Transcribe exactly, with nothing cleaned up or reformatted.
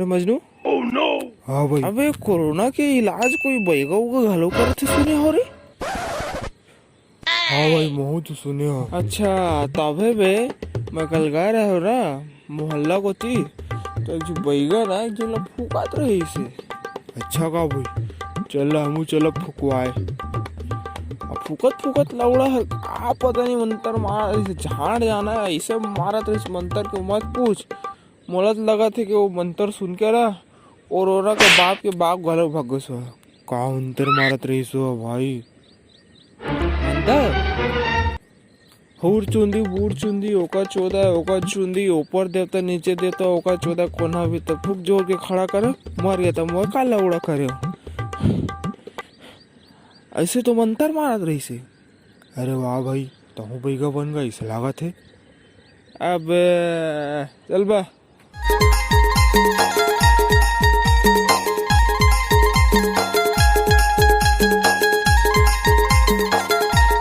अरे मजनू। हाँ भाई। अबे, कोरोना के इलाज कोई बैगा उगा घलो करत हे सुने हो रे? हाँ भाई, महूँ तो सुने हो। अच्छा, तभे बे, मैं कल गए रहे हो ना मोहल्ला कोती, तो एक झी बैगा ना एक झन ला फूकत रहिस हे। अच्छा का भाई, चल हमू चल फुकवाए। अब फुकत फुकत लौड़ा हे, का पता नहीं मंतर मार, ऐसे झाड़ जाना है, ऐसे मारत रहिस मंतर के मत पूछ। मोला तो लगत हे कि वो मंतर सुन के ना, और ओरा के बाप के बाप घलो भग गस हो। का मंतर मारत रहिस हो भाई? मंतर? हुर चुंदी, बूढ़ चुंदी, ओकर चोदा, ओकर चुंदी, ऊपर देवता, नीचे देवता, ओकर चोदा, कोना भी तो फूक जोर के खड़ा करे, मर गया तो मोर का लौड़ा करे। ऐसे तो मंतर मारत रहिस हे। अरे वाह भाई, तहूँ बैगा बन गइस लागत हे। अब चल बा,